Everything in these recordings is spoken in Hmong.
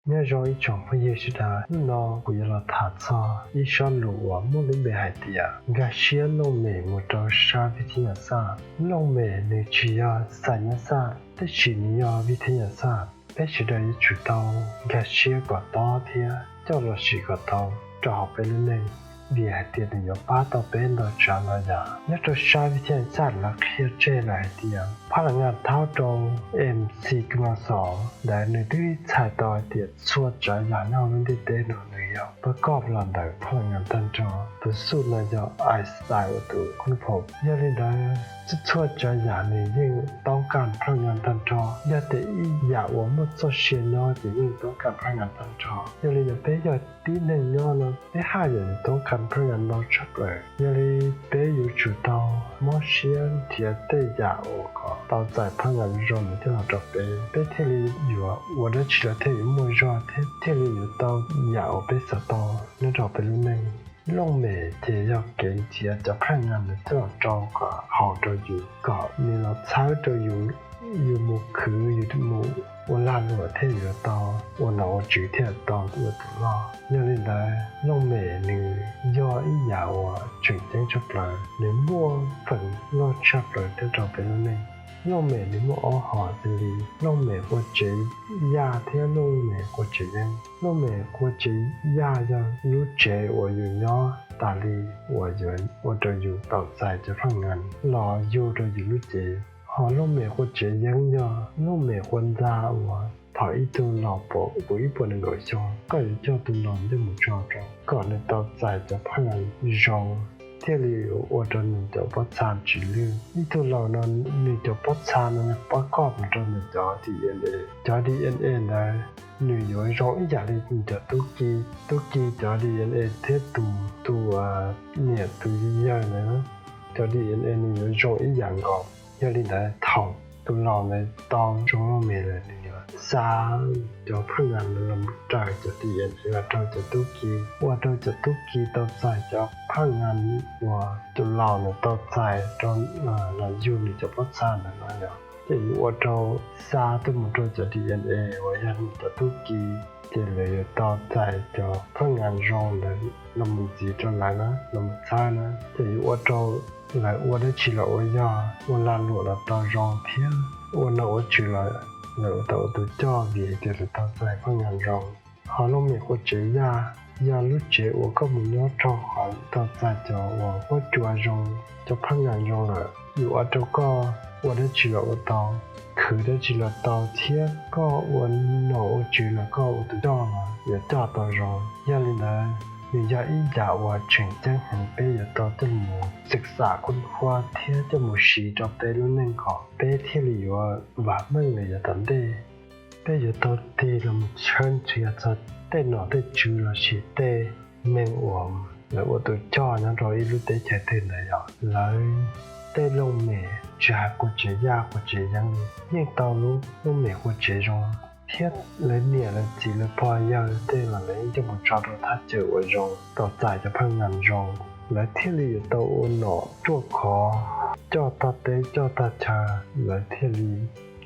Nyob zoo ib tsoom phooj ywg sawv daws, hnub no kuv yuav los tham txog ib sob lus uas muaj lub npe hais tias nkag siab looj mem mus rau sab vij thab nyas xaj. Looj mem nws tsis yog xais nyab xaj, tab sis nws yog vij thab nyas xaj. Peb sawv daws yuav tsum tau nkag siab kom tob thiab coj los sim kom tau rau hauv peb lub neej, vim hais tias nws yuav pab tau peb ntau tsav ntau yam. Nyob rau sab vij thab nyas xaj lawv qhia tseg lawm hais tias phab las nyas thaub rau MC Kmas Xos ntawd nws twb txhais tau hais tias txhua tsav yam nyob hauv lub ntiaj teb no nws yog pab koj los ntawm phab las nyas tag nrho. Tus xuj no yog Einstein ua tus khub pom. Yog li ntawd, txhua tsav yam nws yeej toob kas phab las nyas tag nrho. Yog tias ib yam uas muaj txoj sia nyob ces yeej toob kas phab las nyas tag nrho. Yog li ntawd peb yog tib neeg nyob no peb haj yam yuav toob kas phab las nyas ntau tshaj plaws. Yog li peb yuav tsum tau mob siab nrhiav tej yam uas kom tau txais phab las nyas zoo nws thiaj los rau peb, peb thiaj li yuav ua dab tsi los thiaj yuav muaj zog thiab thiaj li yuav tau yam uas peb xav tau nyob rau peb lub neej. Looj mem ces yog kev nrhiav cov phab las nyas nws thiaj los rau kom haum rau yus, kom nws los txhawb rau yus, yus mus khwv, yus mus ua lag luam thiaj yuav tau, ua nom ua tswv thiaj tau ua tus loj. Yog li ntawd, looj mem nws yog ib yam uas tseem ceeb tshaj plaws, nws muaj feem loj tshaj plaws nyob rau peb lub neej. Looj mem nws muaj ob hom xws li looj mem qua tsev yaj thiab looj mem qua tsev yeeb. Looj mem qua tsev yaj yog lub tsev uas yus nyob tas li uas yuav ua rau yus tau txais cov phab las nyas los yug rau yus lub cev. Ho looj mem qua tsev yeeb yog looj mem qua ntxa uas thaum ib tug laus pom puv ib puas nees nkaum xyoo, koj yuav coj tus laus ncaj mus tso rau kom nws tau txais cov phab las nyas zoo, thiaj li yuav ua rau nws cov pob txha tsis lwj. Ib tug laus no nws cov pob txha no nws pab koj mus rau nws cov DNA. Cov DNA ntawd nws yuav zoo ib yam li nws cov tub ki, tub ki cov DNA thiab tus, tus niam tus yawg ntawd, cov DNA nws yuav zoo ib yam nkaus. Yog li ntawd thaum tus laus ntawd tau zoo looj mem lawm nws yuav xa cov phab las nyas los raws cov DNA los rau cov tub ki, ua rau cov tub ki tau txais cov phab las nyas uas tus laus ntawd tau txais rau los yug nws cov pob txha ntawd no yog, ces yuav ua rau xa tuaj mus rau cov DNA uas yog nws cov tub ki, ces lawv yuav tau txais cov phab las nyas zoo ntawd los mus ntxiv rau lawv na, los mus txhawb na, ces yuav ua rau lawv ua dab tsi los ua yog, ua lag luam los tau zoo thiab ua nom ua tswv los lawv tau ua tus coj vim hais tias lawv tau txais phab las nyas zoo. Ho looj mem qua tsev yaj yog lub tsev uas koj mus nyob rau qhov tau txais cov uas huab cua zoo, cov phab las nyas zoo lawm, yuav ua rau koj ua dab tsi los ua tau, khwv dab tsi los tau thiab koj ua nom ua tswv los koj ua tus coj los yuav coj tau zoo. Yog li ntawd, nws yog ib yam uas tseem ceeb heev peb yuav tau coj mus xwm xam khoob khuab thiab coj mus siv rau peb lub neej kom peb thiaj li yuav vam meej los yav tom ntej. Peb yuav tau tig los mus tshawb nrhiav txog tej nom tej tswv lossis tej neeg uas lawv ua tus coj nyob rau ib lub teb chaws twg ntawd yog lawv tej looj mem tsis hais qua tsev yaj qua tsev yeeb li yeej tau lub looj mem qua tsev zoo, thiab lawv niam lawv txiv lawv pog yawg tej los lawv yeej coj mus tso rau thaj chaw uas zoo, tau txais cov phab las nyas zoo, lawv thiaj li yuav tau ua nom ruaj khov, coj tog teb coj tog chaw, lawv thiaj li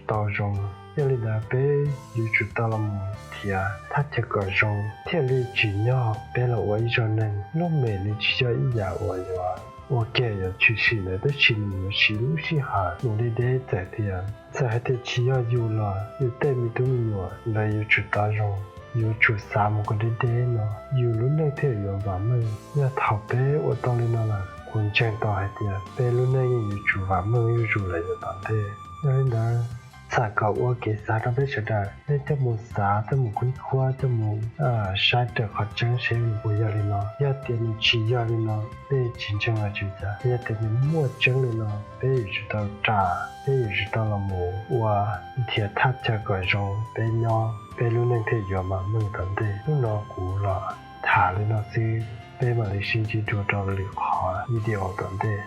tau zoo. Yog li ntawd peb yuav tsum tau los mus nrhiav thaj chaw kom zoo thiaj li tsim nyog peb los ua ib zaug neeg. Looj mem nws tsis yog ib yam uas yuav ua kiag yuav tshwm sim ntawd, tab sis nws yuav siv lub sij hawm mus deb deb. Txawm tias, txawm hais tias tsis yog yus los yus tej me tub me nyuam lawv yuav tsum tau zoo, yuav tsum xav mus kom deb deb no yus lub neej thiaj yuav vam meej. Yog thaum peb ua tau li no lawm, kuv ntseeg tau hais tias peb lub neej yeej yuav tsum vam meej zuj zus lawm yav tom ntej. Yog li ntawd, txhawm kom ua kev xav rau peb sawv daws, nej coj mus xav, coj mus khoob khuab, coj mus saib raws qhov tseeb seb puas yog li no. Yog tias nws tsis yog li no, nej tsis ntseeg los tsis ua cas. Yog tias nws muaj tseeb li no, peb yuav tsum tau ras, peb yuav tsum tau los mus ua nrhiav thaj chaw kom zoo peb nyob, peb lub neej thiaj yuav vam meej tom ntej. Hnub no kuv los tham li no xwb, peb mam li sib ntsib dua rau lwm qhov video tom ntej.